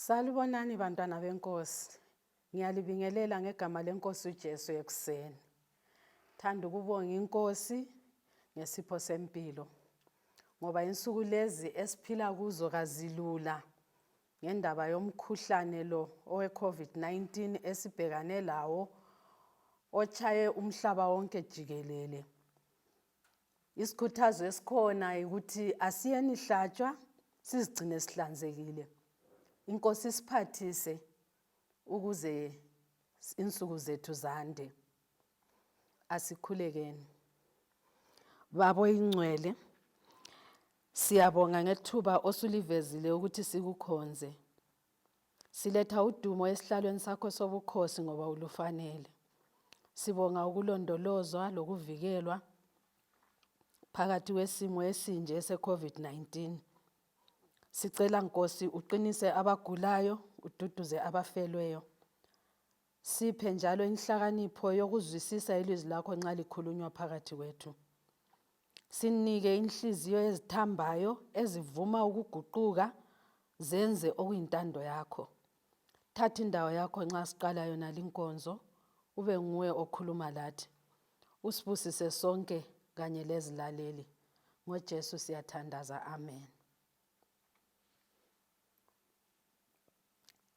Salibonani bantwana benkosi. Ngiyalibingelela ngegama lenkosi uJesu ekuseni. Thanda ukubonga inkosi ngesipho sempilo. Ngoba insuku lezi esiphila kuzo kazilula ngendaba yomkhuhlane lo owe COVID-19 esibhekane lawo otshaye umhlaba wonke jikelele. Isikhuthazo esikhona ukuthi asiyeni hlatshwa sizigcine sihlanzekile. Inkosi isiphathise ukuze insuku zethu zande. Asikhulekeni. Baba oyingcwele, siyabonga ngethuba osulivezile ukuthi sikukhonze. Siletha udumo esihlalweni sakho sobukhosi ngoba ulufanele. Sibonga ukulondolozwa lokuvikelwa phakathi kwesimo esinje ese-COVID-19. Sicela Nkosi uqinise abagulayo, ududuze abafelweyo. Siphe njalo inhlakanipho yokuzwisisa ilizwi lakho nxa likhulunywa phakathi kwethu. Sinike inhliziyo ezithambayo ezivuma ukuguquka zenze okuyintando yakho. Thatha indawo yakho nxa siqala yona linkonzo, ube nguwe okhuluma lathi. Usibusise sonke kanye lezilaleli. NgoJesu siyathandaza. Amen.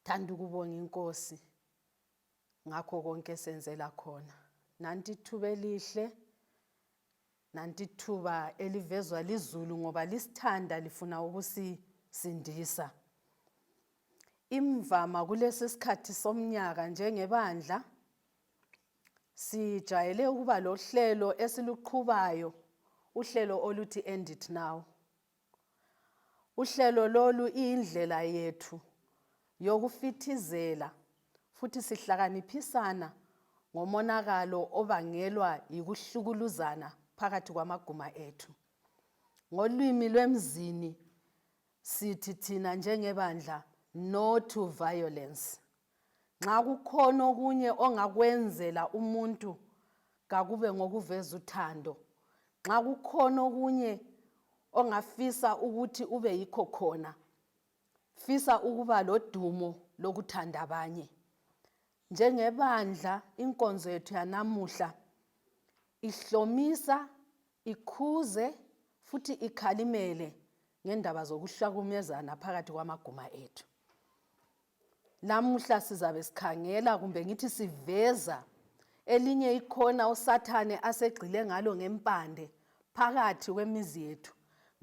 Thanda ukubonga inkosi ngakho konke esenzela khona. Nanti ithuba elihle, nanti ithuba elivezwa lizulu ngoba lisithanda lifuna ukusisindisa. Imvama kulesi sikhathi somnyaka njengebandla sijayele ukuba lohlelo esiluqhubayo, uhlelo oluthi End It Now. Uhlelo lolu iyindlela yethu yokufithizela futhi sihlakaniphisana ngomonakalo obangelwa yikuhlukuluzana phakathi kwamaguma ethu. Ngolwimi lwemzini sithi thina njengebandla no to violence. Nxa kukhona okunye ongakwenzela umuntu kakube ngokuveza uthando. Nxa kukhona okunye ongafisa ukuthi ube yikho khona, fisa ukuba lodumo lokuthanda abanye. Njengebandla inkonzo yethu yanamuhla ihlomisa, ikhuze futhi ikhalimele ngendaba zokuhlukumezana phakathi kwamaguma ethu. Lamuhla sizabe sikhangela kumbe ngithi siveza elinye ikhona uSathane asegxile ngalo ngempande phakathi kwemizi yethu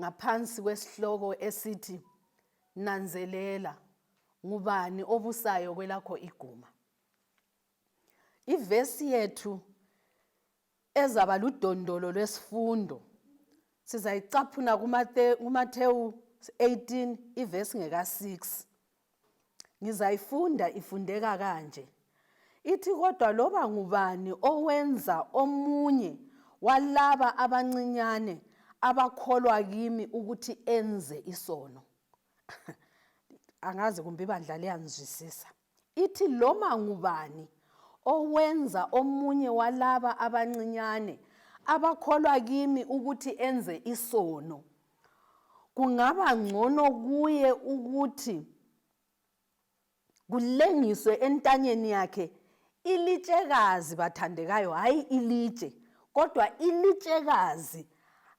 ngaphansi kwesihloko esithi nanzelela ngubani obusayo kwelakho iguma. Ivesi yethu ezaba ludondolo lwesifundo sizayicaphuna kuMathewu 18 ivesi ngeka-6. Ngizayifunda ifundeka kanje. Ithi kodwa loba ngubani owenza omunye walaba abancinyane abakholwa kimi ukuthi enze isono. Angazi kumbe ibandla liyangizwisisa. Ithi loma ngubani owenza omunye walaba abancinyane abakholwa kimi ukuthi enze isono, kungaba ngcono kuye ukuthi kulengiswe entanyeni yakhe ilitshekazi, bathandekayo, hayi ilitshe, kodwa ilitshekazi,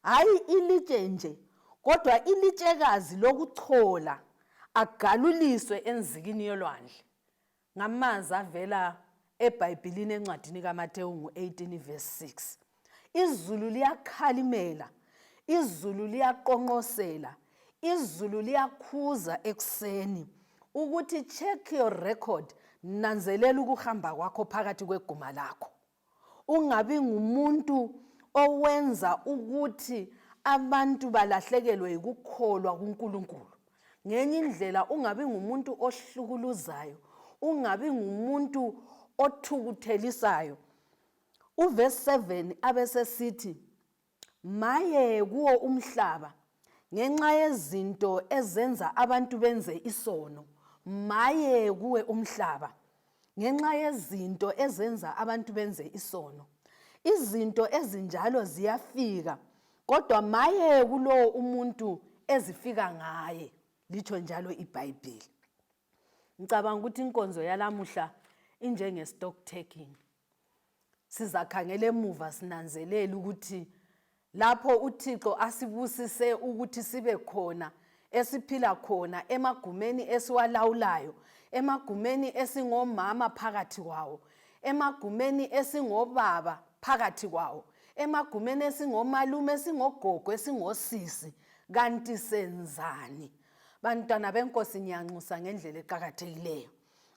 hayi ilitshe nje, kodwa ilitshekazi lokuchola agaluliswe enzikini yolwandle ngamanzi avela eBhayibhilini encwadini kaMatewu ngu-18 verse 6. Izulu liyakhalimela, izulu liyaqonqosela, izulu liyakhuza ekuseni ukuthi check your record, nanzelela ukuhamba kwakho phakathi kweguma lakho. Ungabi ngumuntu owenza ukuthi abantu balahlekelwe yikukholwa kuNkulunkulu. Ngenye indlela ungabi ngumuntu ohlukuluzayo, ungabi ngumuntu othukuthelisayo. Uvesi 7 abesesithi Maye kuwo umhlaba ngenxa yezinto ezenza abantu benze isono! Maye kuwe umhlaba ngenxa yezinto ezenza abantu benze isono! Izinto ezinjalo ziyafika, kodwa maye kulowo umuntu ezifika ngaye, litsho njalo iBhayibhili. Ngicabanga ukuthi inkonzo yalamuhla injenge stock taking. Sizakhangela emuva sinanzelele ukuthi lapho uThixo asibusise ukuthi sibe khona esiphila khona emagumeni esiwalawulayo, emagumeni esingomama phakathi kwawo, emagumeni esingobaba phakathi kwawo, emagumeni esingomalume, esingogogo, esingosisi, kanti senzani? Bantwana benkosi ngiyanxusa ngendlela eqakathekileyo.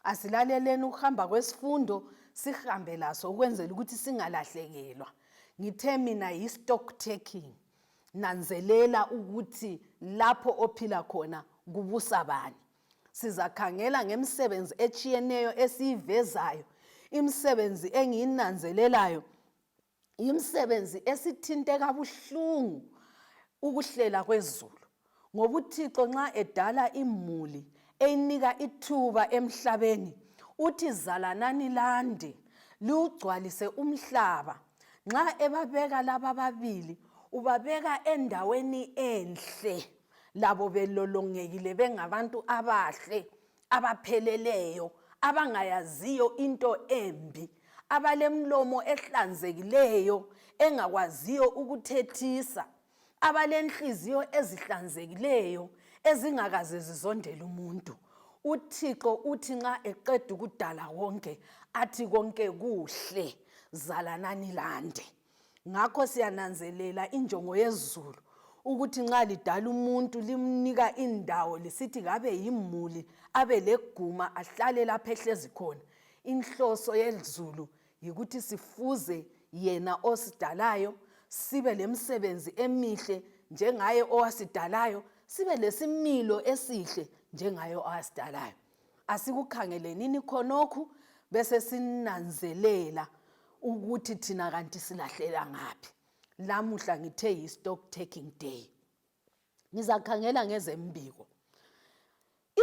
Asilaleleni ukuhamba kwesifundo sihambe laso ukwenzela ukuthi singalahlekelwa. Ngithe mina yi-stock taking. Nanzelela ukuthi lapho ophila khona kubusa bani. Sizakhangela ngemisebenzi etshiyeneyo esiyivezayo, imisebenzi engiyinanzelelayo Yimisebenzi esithinte kabuhlungu ukuhlela kwezulu ngoba uThixo nxa edala imuli eyinika ithuba emhlabeni uthi zalanani lande liwugcwalise umhlaba. Nxa ebabeka laba ababili ubabeka endaweni enhle labo belolongekile bengabantu abahle abapheleleyo abangayaziyo into embi abalemlomo ehlanzekileyo engakwaziyo ukuthethisa abalenhliziyo ezihlanzekileyo ezingakaze zizondele umuntu uThixo uthi nxa eqeda ukudala konke athi konke kuhle zalanani lande Ngakho siyananzelela injongo yezulu ukuthi nxa lidala umuntu limnika indawo lisithi kabe yimuli abe leguma ahlale lapho ehlezi khona. Inhloso yezulu yikuthi sifuze yena osidalayo sibe lemisebenzi emihle njengaye owasidalayo sibe lesimilo esihle njengaye owasidalayo. Asikukhangelenini khonokhu bese sinanzelela ukuthi thina kanti silahlela ngaphi. Lamuhla ngithe yi-stock taking day. Ngizakhangela ngezembiko.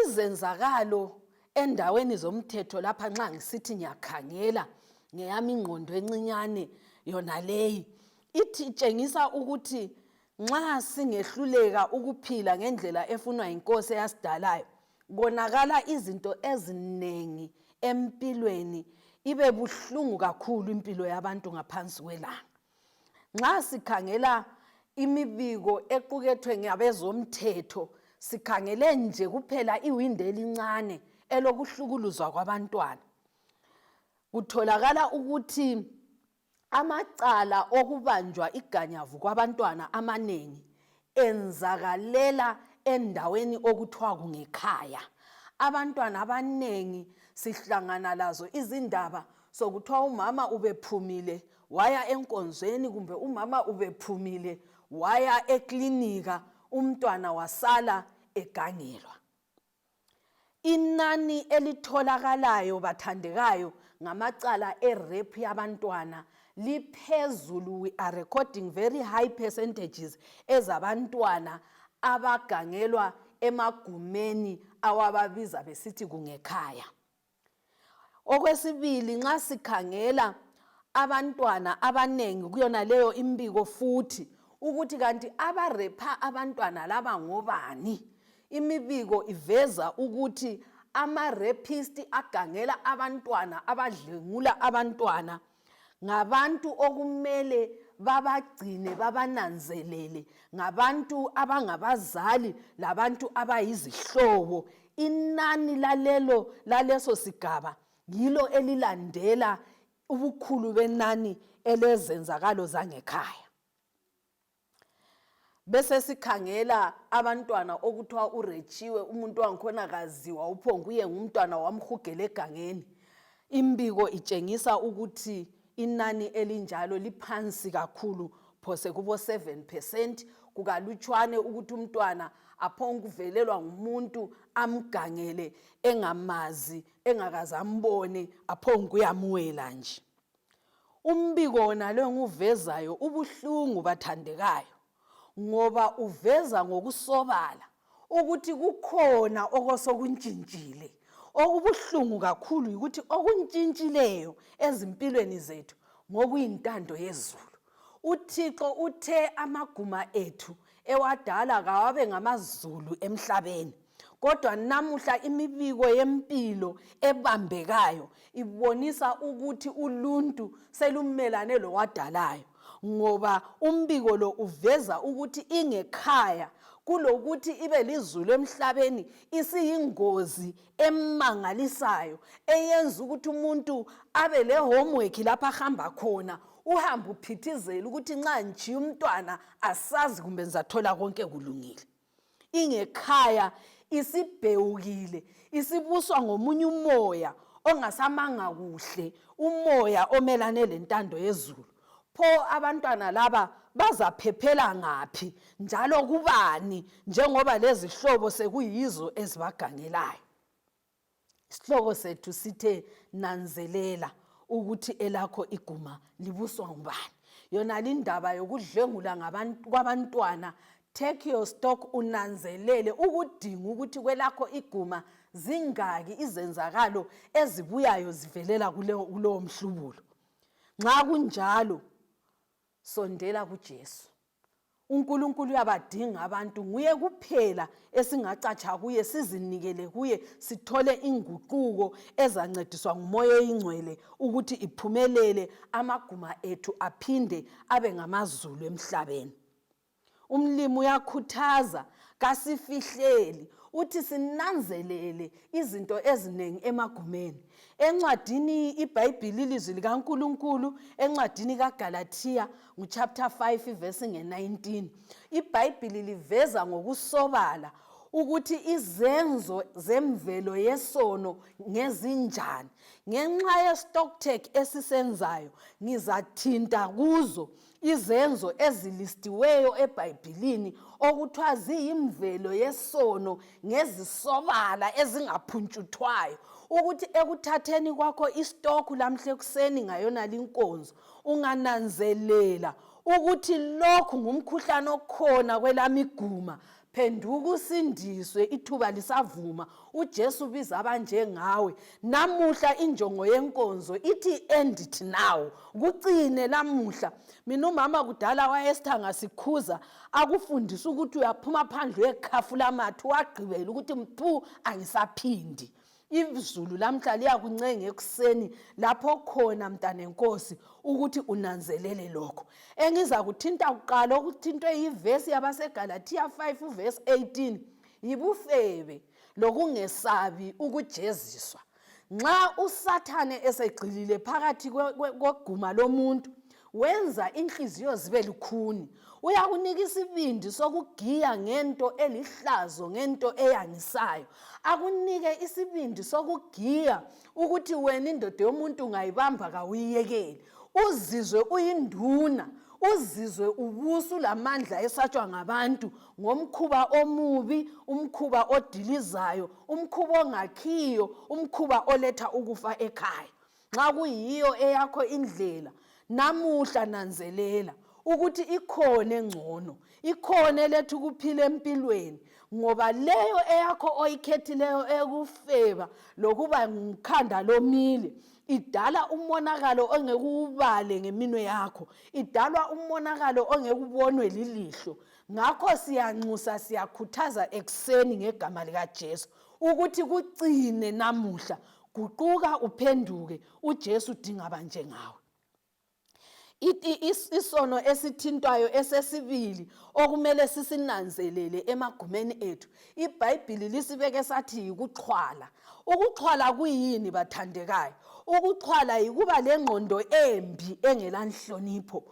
Izenzakalo endaweni zomthetho lapha nxa ngisithi ngiyakhangela ngeyami ingqondo encinyane yona leyi ithi itshengisa ukuthi nxa singehluleka ukuphila ngendlela efunwa yinkosi eyasidalayo Konakala izinto ezinengi empilweni ibe buhlungu kakhulu impilo yabantu ngaphansi kwelanga. Nxa sikhangela imibiko equkethwe ngabezomthetho sikhangele nje kuphela iwindi elincane elokuhlukuluzwa kwabantwana. Kutholakala ukuthi Amacala okubanjwa iganyavu kwabantwana amanengi enzakalela endaweni okuthiwa kungekhaya. Abantwana abanengi sihlangana lazo izindaba sokuthiwa umama ubephumile waya enkonzweni kumbe umama ubephumile waya eklinika umntwana wasala egangelwa. Inani elitholakalayo bathandekayo ngamacala e-rape yabantwana liphezulu we are recording very high percentages ezabantwana abagangelwa emagumeni awababiza besithi kungekhaya. Okwesibili nxa sikhangela abantwana abanengi kuyona leyo imbiko futhi ukuthi kanti abarepha abantwana laba ngobani imibiko iveza ukuthi ama-rapist agangela abantwana abadlwengula abantwana ngabantu okumele babagcine babananzelele ngabantu abangabazali labantu abayizihlobo inani lalelo laleso sigaba yilo elilandela ubukhulu benani elezenzakalo zangekhaya Bese sikhangela abantwana okuthiwa uretshiwe umuntu wangikhona kaziwa uphonguye ngumntwana wamhugela egangeni. Imbiko itshengisa ukuthi inani elinjalo liphansi kakhulu phose kubo 7 percent kukalutshwane ukuthi umntwana aphonguvelelwa ngumuntu amgangele engamazi engakaze ambone aphonguyamwela nje. Umbiko wona lo engiwuvezayo ubuhlungu bathandekayo ngoba uveza ngokusobala ukuthi kukhona okosokuntshintshile. Okubuhlungu kakhulu yikuthi okuntshintshileyo ezimpilweni zethu ngokuyintando yezulu. UThixo uthe amaguma ethu ewadala kawabe ngamazulu emhlabeni. Kodwa namuhla imibiko yempilo ebambekayo ibonisa ukuthi uluntu selumelane lowadalayo ngoba umbiko lo uveza ukuthi ingekhaya kulokuthi ibe lizulu emhlabeni isiyingozi emangalisayo eyenza ukuthi umuntu abe le homework lapho ahamba khona uhambe uphithizela ukuthi nxa ngitshiya umntwana asazi kumbe ngizathola konke kulungile. Ingekhaya isibhewukile, isibuswa ngomunye umoya ongasamanga kuhle, umoya omelane lentando yezulu. Pho abantwana laba bazaphephela ngaphi njalo kubani njengoba lezihlobo sekuyizo ezibagangelayo? Isihloko sethu sithe nanzelela ukuthi elakho iguma libuswa ngubani. Yona lindaba yokudlwengula kwabantwana take your stock unanzelele ukudinga ukuthi kwelakho iguma zingaki izenzakalo ezibuyayo zivelela kulowo mhlubulo. Nxa kunjalo sondela kuJesu. UNkulunkulu uyabadinga abantu, nguye kuphela esingacatsha kuye, sizinikele kuye, sithole inguquko ezancediswa nguMoya oyiNgcwele ukuthi iphumelele, amaguma ethu aphinde abe ngamazulu emhlabeni. Umlimi uyakhuthaza, kasifihleli, uthi sinanzelele izinto ezinengi emagumeni. Encwadini iBhayibhili ilizwi likaNkulunkulu encwadini kaGalathiya nguchapter 5 ivesi nge-19 iBhayibhili liveza ngokusobala ukuthi izenzo zemvelo yesono ngezinjani. Ngenxa ye-stocktake esisenzayo ngizathinta kuzo izenzo ezilistiweyo eBhayibhilini okuthiwa ziyimvelo yesono ngezisobala ezingaphuntshuthwayo ukuthi ekuthatheni kwakho istokhu lamhla ekuseni ngayona linkonzo ungananzelela ukuthi lokhu ngumkhuhlane okhona kwelamiguma phenduka usindiswe ithuba lisavuma uJesu ubiza abanjengawe namuhla injongo yenkonzo ithi end it now kucine lamuhla mina umama kudala wayesithanga sikhuza akufundisa ukuthi uyaphuma phandle uyekhafula amathe wagqibela ukuthi mphu angisaphindi Izulu lamhla liyakuncenga ekuseni lapho khona mntanenkosi ukuthi unanzelele lokho. Engiza kuthinta kuqala okuthintwe yivesi yabaseGalathiya 5 uvesi 18 yibufebe lokungesabi ukujeziswa. Nxa uSathane esegxilile phakathi koguma lomuntu wenza inhliziyo zibe lukhuni uyakunika isibindi sokugiya ngento elihlazo ngento eyangisayo akunike isibindi sokugiya ukuthi wena indoda yomuntu ungayibamba kawuyiyekeli uzizwe uyinduna uzizwe ubusa ulamandla esatshwa ngabantu ngomkhuba omubi umkhuba odilizayo umkhuba ongakhiyo umkhuba oletha ukufa ekhaya Nxa kuyiyo eyakho indlela, namuhla nanzelela ukuthi ikhona engcono, ikhona eletha ukuphila empilweni, ngoba leyo eyakho oyikhethileyo eyokufeba lokuba ngukhanda lomile idala umonakalo ongeke uwubale ngeminwe yakho, idalwa umonakalo ongeke ubonwe lilihlo. Ngakho siyanxusa siyakhuthaza ekuseni ngegama likaJesu ukuthi kucine namuhla Guquka uphenduke, uJesu udinga abanjengawe. Isono esithintwayo esesibili okumele sisinanzelele emagumeni ethu, iBhayibhili lisibeke sathi yikuxhwala. Ukuxhwala kuyini bathandekayo? Ukuxhwala yikuba lengqondo embi engelanhlonipho,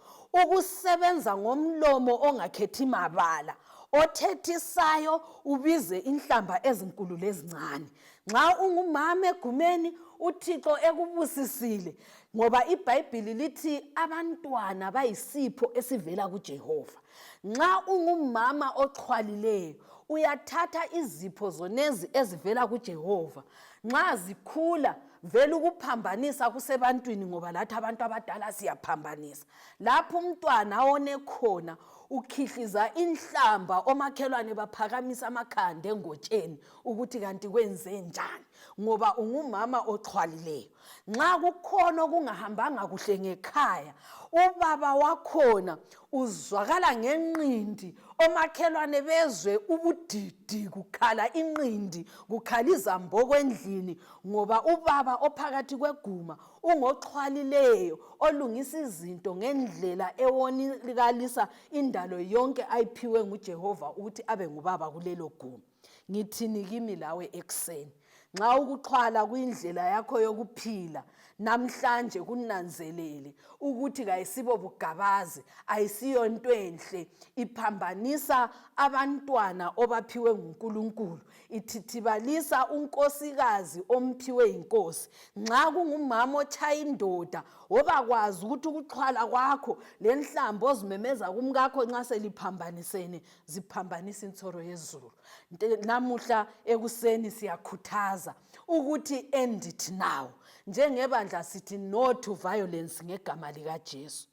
ukusebenza ngomlomo ongakhethi mabala, othethisayo ubize inhlamba ezinkulu lezincane. Nxa ungumama egumeni uThixo ekubusisile ngoba iBhayibhili lithi abantwana bayisipho esivela kuJehova. Nxa ungumama oxhwalileyo uyathatha izipho zonezi ezivela kuJehova nxa zikhula vele ukuphambanisa kusebantwini ngoba lathi abantu abadala siyaphambanisa lapho umntwana awone khona ukhihliza inhlamba omakhelwane baphakamisa amakhanda engotsheni ukuthi kanti kwenze njani. ngoba ungumama oxhwalileyo. Nxa kukhona okungahambanga kuhle ngekhaya, ubaba wakhona uzwakala ngenqindi, omakhelwane bezwe ubudidi, kukhala inqindi, kukhala izamboko endlini, ngoba ubaba ophakathi kweguma ungoxhwalileyo olungisa izinto ngendlela ewonikalisa indalo yonke ayiphiwe nguJehova ukuthi abe ngubaba kulelo guma. Ngithini kimi lawe ekuseni? Nxa ukuxhwala kuyindlela yakho yokuphila, namhlanje kunanzelele ukuthi kayisibo bugabazi, ayisiyo nto enhle, iphambanisa abantwana obaphiwe nguNkulunkulu, ithithibalisa unkosikazi omphiwe yinkosi. Nxa kungumama otshaya indoda, wobakwazi ukuthi ukuxhwala kwakho lenhlamba ozimemeza kumkakho nxa seliphambanisene ziphambanisa insoro yezulu. Namuhla ekuseni siyakhuthaza ukuthi end it now. Njengebandla sithi no to violence ngegama likaJesu.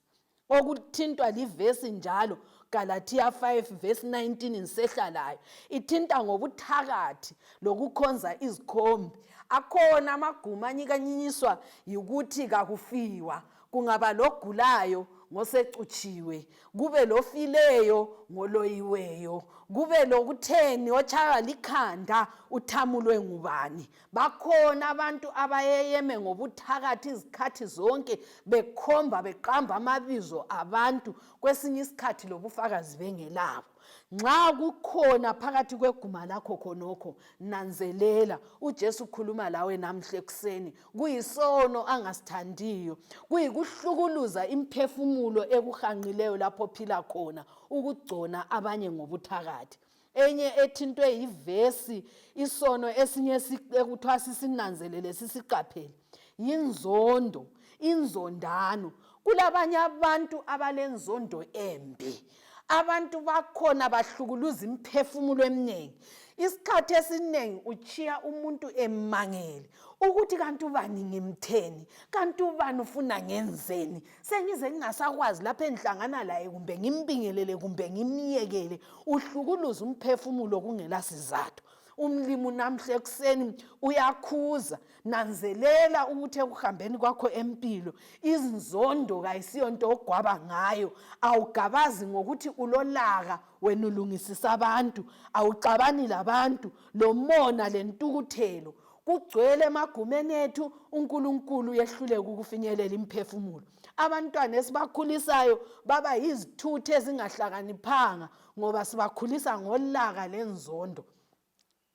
Okuthintwa livesi njalo Galathiya 5 verse 19 ngisehla layo ithinta ngobuthakathi lokukhonza izikhombi. Akhona amaguma anyikanyinyiswa yikuthi kakufiwa, kungaba logulayo ngosecutshiwe, kube lofileyo ngoloyiweyo, kube lokutheni otshaywa likhanda uthamulwe ngubani. Bakhona abantu abayeyeme ngobuthakathi izikhathi zonke, bekhomba beqamba amabizo abantu, kwesinye isikhathi lobufakazi bengelabo. Nxa kukhona phakathi kweguma lakho khonokho, nanzelela, uJesu ukhuluma lawe namhla ekuseni. Kuyisono angasithandiyo, kuyikuhlukuluza imphefumulo ekuhanqileyo lapho ophila khona, ukugcona abanye ngobuthakathi. Enye ethintwe yivesi, isono esinye ekuthiwa sisinanzelele sisiqaphele, yinzondo, inzondano. Kulabanye abantu abalenzondo embi. Abantu bakhona bahlukuluza imiphefumulo eminingi. Isikhathi esiningi utshiya umuntu emangele ukuthi kanti ubani ngimtheni, kanti ubani ufuna ngenzeni, sengize ngingasakwazi lapho engihlangana laye kumbe ngimbingelele kumbe ngimyekele. Uhlukuluza umphefumulo kungela sizatho. Umlimu namhla ekuseni uyakhuza, nanzelela ukuthi ekuhambeni kwakho empilo inzondo kayisiyo nto ogwaba ngayo. Awugabazi ngokuthi ulolaka, wena ulungisisa abantu, awuxabani labantu, lomona lentukuthelo kugcwele emagumeni ethu. uNkulunkulu uyehluleka ukufinyelela imphefumulo. Abantwana esibakhulisayo baba yizithutha ezingahlakaniphanga ngoba sibakhulisa ngolaka lenzondo.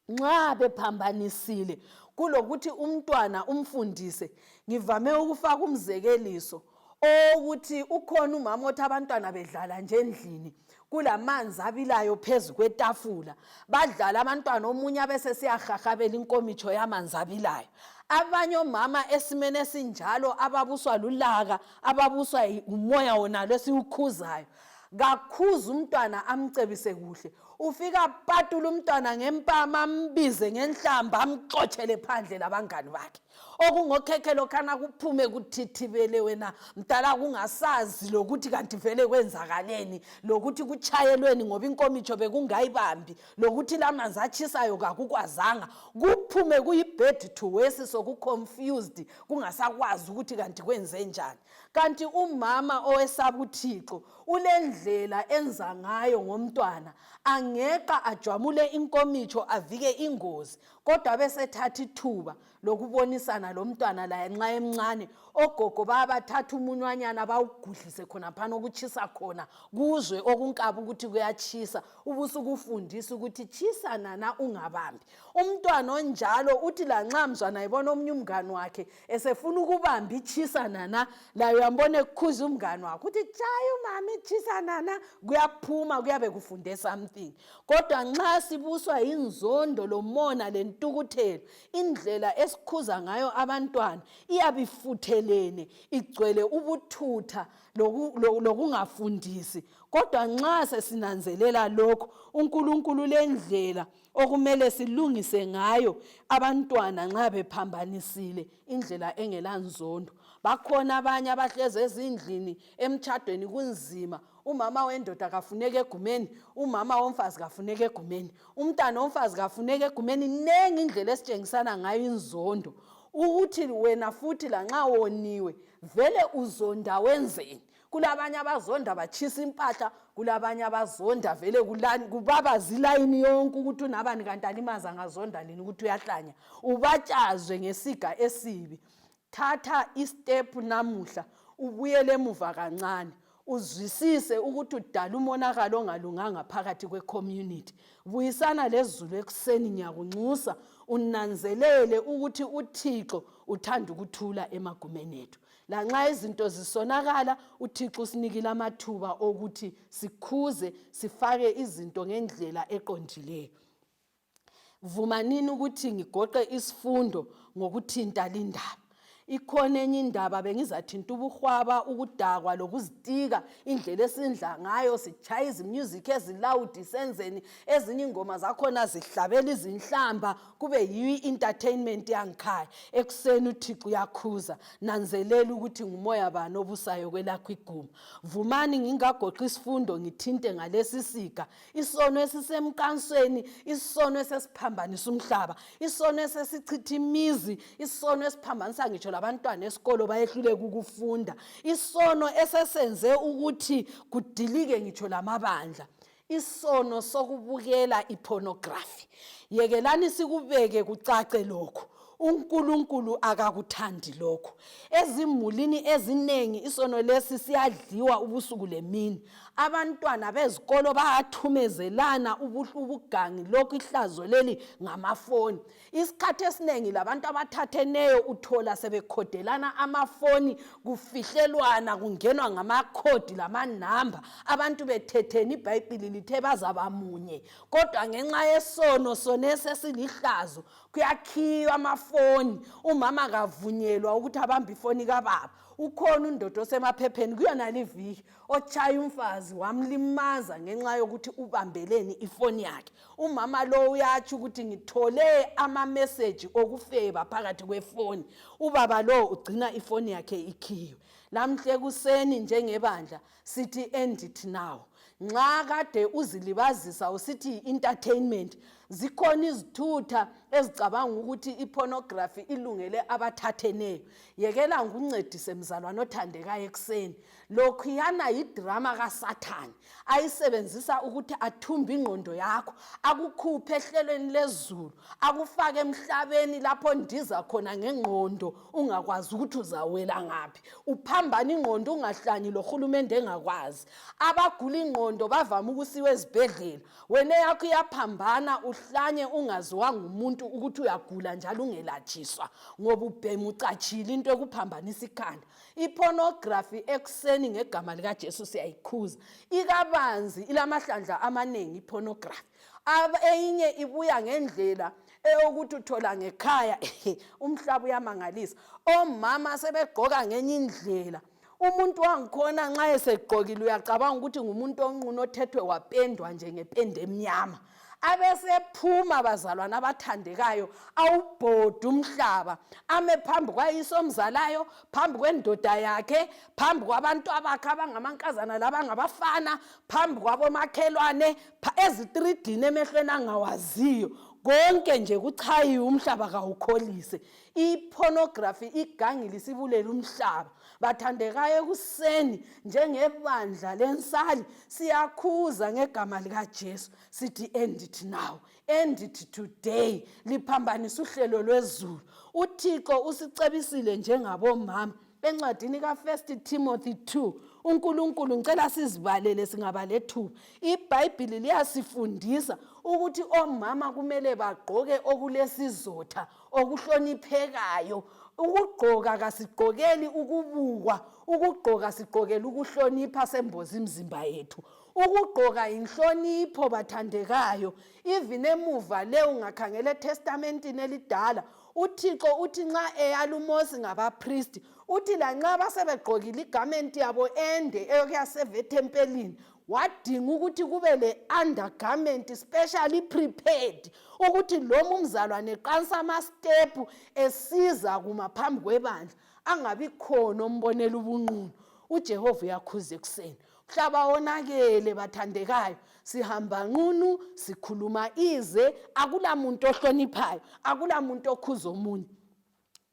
Nxa bephambanisile, kulokuthi umntwana umfundise, ngivame ukufaka umzekeliso owokuthi ukhona umama othi abantwana bedlala nje endlini, kulamanzi abilayo phezu kwetafula, badlala abantwana, omunye abesesiyahahabela inkomitsho yamanzi abilayo. Abanye omama esimeni esinjalo ababuswa lulaka, ababuswa ngumoya wonalo esiwukhuzayo, kakhuza umntwana amcebise kuhle, ufika patula umntwana ngempama, ambize ngenhlamba, amxotshele phandle labangani bakhe. Okungokhekhe lokhana kuphume kuthithibele wena mdala, kungasazi lokuthi kanti vele kwenzakaleni, lokuthi kuchayelweni ngoba inkomitsho bekungayibambi, lokuthi lamanzi atshisayo kakukwazanga, kuphume kuyi-bad to worse, soku-confused, kungasakwazi ukuthi kanti kwenze njani. Kanti umama owesaba uThixo ulendlela enza ngayo ngomntwana, angeqa ajwamule inkomitsho avike ingozi, kodwa besethatha ithuba lokubonisana lomntwana laye nxa emncane. Ogogo bayabathatha umunwanyana bawugudlise khonaphana okutshisa khona, kuzwe okunkaba ukuthi kuyatshisa, ubusukufundisa ukuthi tshisa nana ungabambi. Umntwana onjalo uthi lanxa mzwana ebona omunye umngani wakhe esefuna ukubamba itshisa nana, laye uyambona ekukhuza umngani wakhe uthi tshaya umama itshisa nana, kuyaphuma kuyabe kufunde something. Kodwa nxa sibuswa yinzondo lomona lentukuthelo, indlela esikhuza ngayo abantwana iyabe ifuthelene, igcwele ubuthutha lokungafundisi. Kodwa nxa sesinanzelela lokhu, uNkulunkulu lendlela okumele silungise ngayo abantwana nxa bephambanisile, indlela engelanzondo. Bakhona abanye abahlezi ezindlini emtshadweni kunzima. Umama wendoda kafuneki egumeni, umama womfazi kafuneki egumeni, umntana womfazi kafuneki egumeni. Nengi indlela esitshengisana ngayo inzondo, ukuthi wena futhi lanxa woniwe vele uzonda wenzeni. Kulabanye abazonda batshisa impahla, kulabanye abazonda vele kubabaza ilayini yonke ukuthi unabani kanti alimaza ngazonda lini ukuthi uyahlanya, ubatshazwe ngesiga esibi. Thatha istep namuhla ubuyele emuva kancane, uzwisise ukuthi udala umonakalo ongalunganga phakathi kwe-community. Buyisana lezulu ekuseni, ngiyakunxusa unanzelele ukuthi uThixo uthanda ukuthula emagumeni ethu. Lanxa izinto zisonakala, uThixo usinikile amathuba okuthi sikhuze, sifake izinto ngendlela eqondileyo. Vumanini ukuthi ngigoqe isifundo ngokuthinta lindaba. Ikhona enye indaba bengizathinta ubuhwaba, ukudakwa lokuzitika, indlela esindla ngayo, sitshaya izimusic ezilawudi, senzeni, ezinye ingoma zakhona zihlabela izinhlamba, kube yiyo i-entertainment yangikhaya. Ekuseni uThixo uyakhuza, nanzelela ukuthi ngumoya bani obusayo kwelakho iguma. Vumani ngingagoqi isifundo ngithinte ngalesi siga, isono esisemqansweni, isono esesiphambanisa umhlaba, isono esesichitha imizi, isono esiphambanisa ngitsho labantwana esikolo bayehluleka ukufunda, isono esesenze ukuthi kudilike ngitsho lamabandla, isono sokubukela ipornography. Yekelani sikubeke kucace lokhu. UNkulunkulu akakuthandi lokhu. Ezimulini eziningi isono lesi siyadliwa ubusuku lemini. Abantwana bezikolo bayathumezelana ubugangi lokhu, ihlazo leli ngamafoni. Isikhathi esiningi labantu abathatheneyo uthola sebekhodelana amafoni, kufihlelwana, kungenwa ngamakhodi lamanamba, abantu bethethene. IBhayibhili lithe bazaba munye, kodwa ngenxa yesono sona esesilihlazo kuyakhiywa amafoni. Umama kavunyelwa ukuthi abambe ifoni kababa. Ukhona undoda osemaphepheni kuyona liviki otshaya umfazi wamlimaza ngenxa yokuthi ubambeleni ifoni yakhe. Umama lo uyatsho ukuthi ngithole amameseji okufeba phakathi kwefoni. Ubaba lo ugcina ifoni yakhe ikhiwe. Lamhla ekuseni njengebandla sithi end it now. Nxa kade uzilibazisa usithi entertainment, zikhona izithutha ezicabanga ukuthi ipornography ilungele abathatheneyo. Yekela ngikuncedise mzalwane othandekayo ekuseni. Lokhuyana yidrama kaSathane ayisebenzisa ukuthi athumbe ingqondo yakho, akukhuphe ehlelweni lezulu, akufake emhlabeni lapho ndiza khona ngengqondo ungakwazi ukuthi uzawela ngaphi, uphambana ingqondo ungahlanyi lohulumende engakwazi. Abagula ingqondo bavame ukusiwa ezibhedlela, wena eyakho iyaphambana uhlanye ungaziwanga umuntu ukuthi uyagula njalo ungelatshiswa ngoba ubhema ucatshile into ekuphambanisa ikhanda. Ipornography ekuseni ngegama likaJesu siyayikhuza ikabanzi, ilamahlandla amaningi ipornography. Eyinye ibuya ngendlela eyokuthi uthola ngekhaya umhlaba uyamangalisa, omama sebegqoka ngenye indlela. Umuntu wangikhona nxa esegqokile uyacabanga ukuthi ngumuntu onqunu othethwe wapendwa nje ngepende emnyama, abesephuma bazalwana abathandekayo awubhodi umhlaba, ame phambi kwayise omzalayo, phambi kwendoda yakhe, phambi kwabantu abakhe abangamankazana labangabafana, phambi kwabomakhelwane, ezitridini emehlweni angawaziyo. Konke nje kuchayiwe, umhlaba kawukholise. Ipornography igangile, isibulele umhlaba. Bathandekayo ekuseni njengebandla lensali siyakhuza ngegama likaJesu sithi end it now, end it today. Liphambanisa uhlelo lwezulu. UThixo usicebisile njengabomama encwadini ka-1 Timothy 2. uNkulunkulu ngicela sizibalele singaba lethuba. IBhayibhili liyasifundisa ukuthi omama kumele bagqoke okulesizotha, okuhloniphekayo. Ukugqoka kasigqokeli ukubukwa, ukugqoka sigqokela ukuhlonipha, semboza imizimba yethu. Ukugqoka inhlonipho bathandekayo. Even emuva le ungakhangela eTestamentini elidala, uThixo uthi nxa eyala uMosi ngabapristi, uthi lanxa basebegqokile igamenti yabo ende eyokuyaseva ethempelini, wadinga ukuthi kube le undergarment specially prepared ukuthi loma umzalwane eqansa amastepu esiza kuma phambi kwebandla angabi khona ombonela ubunqunu. uJehova uyakhuza ekuseni. Mhlaba wonakele bathandekayo, sihamba nqunu, sikhuluma ize, akula muntu ohloniphayo, akula muntu okhuza omunye.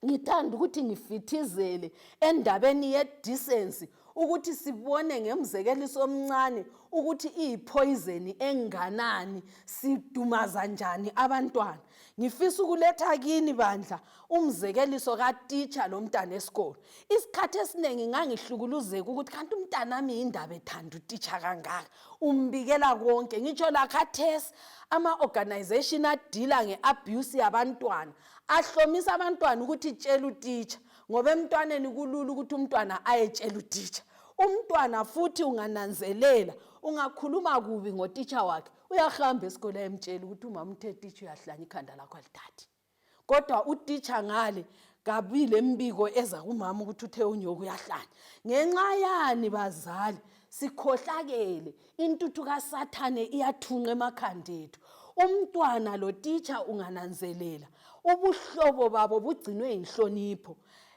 Ngithanda ukuthi ngifithizele endabeni ye-decency ukuthi sibone ngemzekeliso omncane ukuthi iyiphoyizeni enganani, sidumaza njani abantwana. Ngifisa ukuletha kini bandla umzekeliso katitsha lomntana esikolo. Isikhathi esiningi ngangihlukuluzeka ukuthi kanti umntanami yindaba ethanda utitsha kangaka, umbikela konke. Ngitsho lakhathesi ama-organization adila nge-abuse yabantwana ahlomisa abantwana ukuthi tshela utitsha, ngoba emntwaneni kulula ukuthi umntwana ayetshela utitsha. Umntwana futhi ungananzelela, ungakhuluma kubi ngotitsha wakhe, uyahamba esikole ayemtshela ukuthi umama uthe titsha uyahlanya, ikhanda lakho alithathi. Kodwa utitsha ngale kabi lembiko eza kumama ukuthi uthe unyoko uyahlanya. Ngenxa yani bazali? Sikhohlakele, intuthu kaSathane iyathunqa emakhanda ethu. Umntwana lotitsha ungananzelela, ubuhlobo babo bugcinwe yinhlonipho.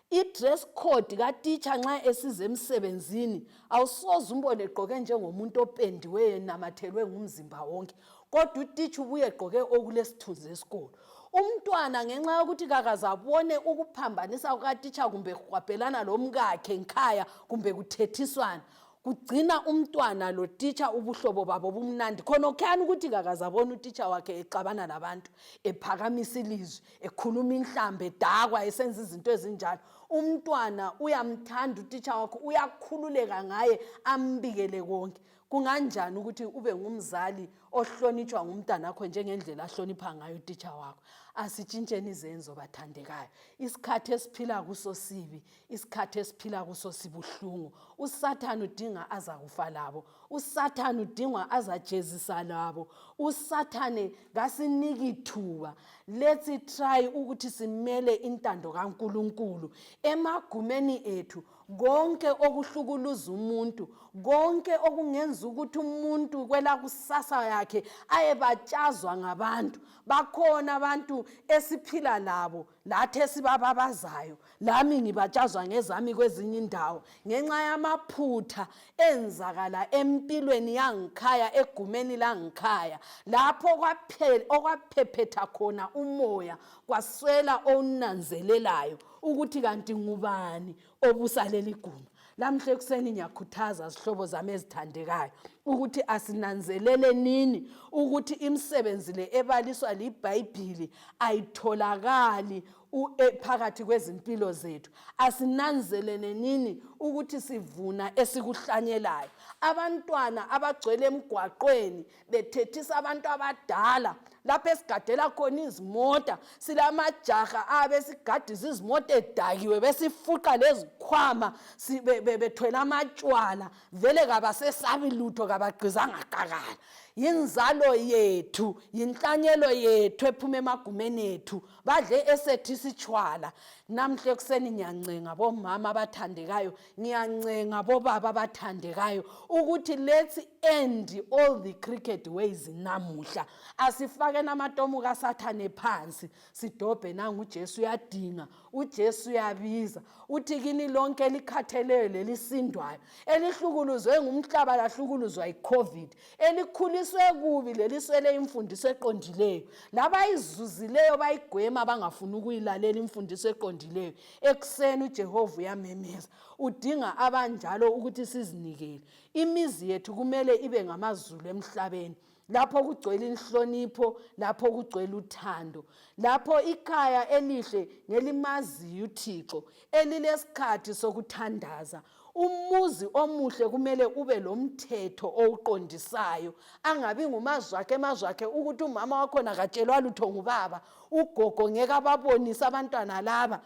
I-dress code katitsha nxa esiza emsebenzini, awusoze umbone egqoke njengomuntu opendiweyo enamathelwe ngumzimba wonke, kodwa utitsha ubuye egqoke okulesithunzi esikolo. Umntwana ngenxa yokuthi kakazabone ukuphambanisa kukatitsha kumbe kuhwabhelana lomkakhe ngikhaya kumbe kuthethiswana, kugcina umntwana lotitsha ubuhlobo babo bumnandi. Khonokhuyana ukuthi kakazabona utitsha wakhe exabana labantu, ephakamisa ilizwi, ekhuluma inhlamba, edakwa, esenza izinto ezinjalo. Umntwana uyamthanda utitsha wakhe, uyakhululeka ngaye, ambikele konke. Kunganjani ukuthi ube ngumzali ohlonitshwa ngumntanakho njengendlela ahlonipha ngayo utitsha wakho? Asitshintsheni izenzo bathandekayo. Isikhathi esiphila kuso sibi, isikhathi esiphila kuso sibuhlungu. USathane udinga azakufa labo, uSathane udingwa azajezisa labo. USathane kasiniki thuba. Let's try ukuthi simele intando kaNkulunkulu emagumeni ethu. Konke okuhlukuluza umuntu, konke okungenza ukuthi umuntu kwelakusasa yakhe ayebatshazwa ngabantu. Bakhona abantu esiphila labo lathi esibababazayo, lami ngibatshazwa ngezami kwezinye indawo ngenxa yamaphutha enzakala empilweni yangikhaya, egumeni langikhaya, lapho okwaphephetha khona umoya, kwaswela owunanzelelayo ukuthi kanti ngubani obusa leli guma. Lamhla ekuseni ngiyakhuthaza zihlobo zami ezithandekayo ukuthi asinanzelele nini ukuthi imisebenzi le ebaliswa liBhayibhili ayitholakali phakathi kwezimpilo zethu. Asinanzelele nini ukuthi sivuna esikuhlanyelayo. Abantwana abagcwele emgwaqweni bethethisa abantu abadala, lapho esigadela khona izimota silamajaha abesigadisa izimota edakiwe, besifuqa lezikhwama, bethwele amatshwala, vele kabasesabi lutho, kabagqizanga qakala. Yinzalo yethu, yinhlanyelo yethu ephuma emagumeni ethu, badle esethu isitshwala. Namhla ekuseni ngiyancenga bomama abathandekayo, ngiyancenga bobaba abathandekayo ukuthi let's end all the crooked ways namuhla. Asifake namatomu kaSathane phansi, sidobhe nangu uJesu uyadinga, uJesu uyabiza, uthi kini lonke elikhatheleyo lelisindwayo, elihlukuluzwe ngumhlaba lahlukuluzwa yiCovid, elikhuliswe kubi leliswele imfundiso eqondileyo, labayizuzileyo bayigwema bangafuni ukuyilalela imfundiso eqondileyo. Ekuseni uJehova uyamemeza, udinga abanjalo ukuthi sizinikele. Imizi yethu kumele ibe ngamazulu emhlabeni, lapho kugcwele inhlonipho, lapho kugcwele uthando, lapho ikhaya elihle ngelimaziyo uThixo, elilesikhathi sokuthandaza. Umuzi omuhle kumele ube lomthetho owuqondisayo, angabi ngumazwakhe emazwakhe ukuthi umama wakhona katshelwa lutho ngubaba, ugogo ngeke ababonise abantwana laba.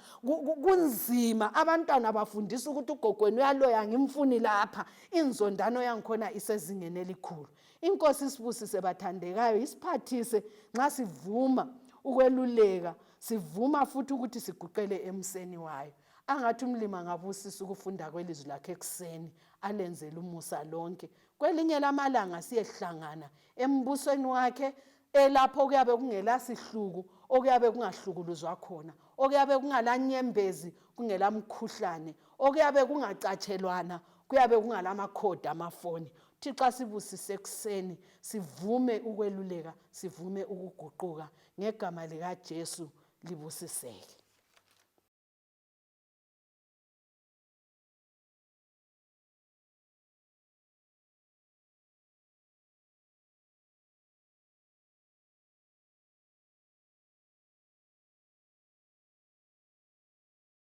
Kunzima, abantwana bafundisa ukuthi ugogo wena uyaloya, ngimfuni lapha. Inzondano yangikhona isezingeni elikhulu. Inkosi isibusise bathandekayo, isiphathise nxa sivuma ukweluleka, sivuma futhi ukuthi siguqele emseni wayo. Angathi umlimi angabusisa ukufunda kwelizwi lakhe ekuseni, alenzele umusa lonke. Kwelinye lamalanga siyehlangana embusweni wakhe, elapho okuyabe kungelasihluku, okuyabe kungahlukuluzwa khona, okuyabe kungalanyembezi, kungelamkhuhlane, okuyabe kungacatshelwana, Kuyabe kungalamakhodi amafoni. Thixo asibusise ekuseni, sivume ukweluleka, sivume ukuguquka ngegama likaJesu. Libusiseke.